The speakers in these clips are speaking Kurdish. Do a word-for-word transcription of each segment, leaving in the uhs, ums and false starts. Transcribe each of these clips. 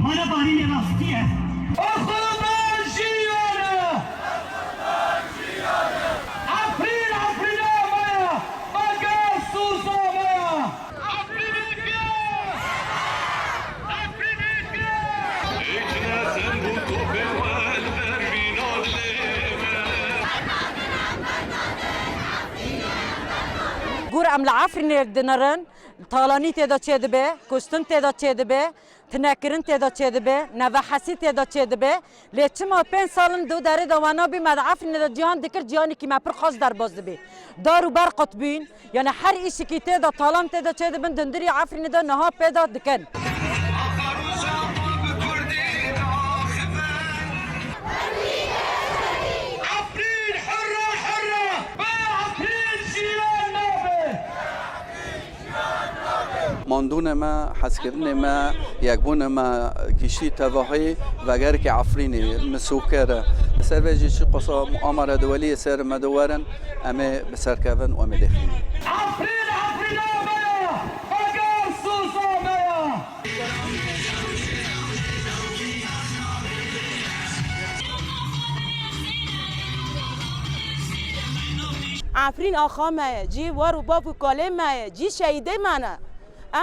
Mana barînê rastî ye. Oxirdan jiyane! Efrîn, Efrîna me ye! Bager Sûza me ye! Efrînê ke! Efrînê ke! Gur em li Efrînê dinirin, talanî tê de çêdibe, kuştin tê de çêdibe, tinekirin tê de çêdibe, nevehesî tê de çêdibe. Lê çima pênc sal in di derê de wana bî, me di Efrînê de cîhan dikir, cîhanekî me pir xweş derbas dibî. Dar û ber qut bûyn, yani her îşikî tê de talan tê de çêdibin, di hundirî Efrînê de niha pê de dikin. Mandûnê me, hezkirinê me, yekbûnê me giştî tevahî vegerkê Efrînê, misûker e. Ser vê jî çi qasa amare di weliyê ser me de werin, em ê bi ser kevin û em ê dêxînin. Efrîn, Efrîna me ye, veger Sûza me ye. Efrîn axa me ye, cî war û bav û kalê me ye, cî şehîdê me ne.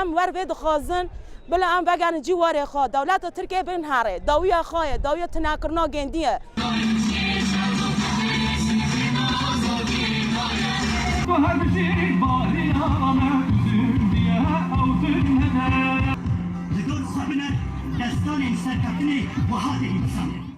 Em wer vê dixwazin, bila em vegerin cî warê xwe. Dewleta Tirkiyê bin herê. Dawiya xwe ye, dawiya tinekirina gêndî ye. Li gor xwe bine destanên serkeftinê wiha tê nivîsandin.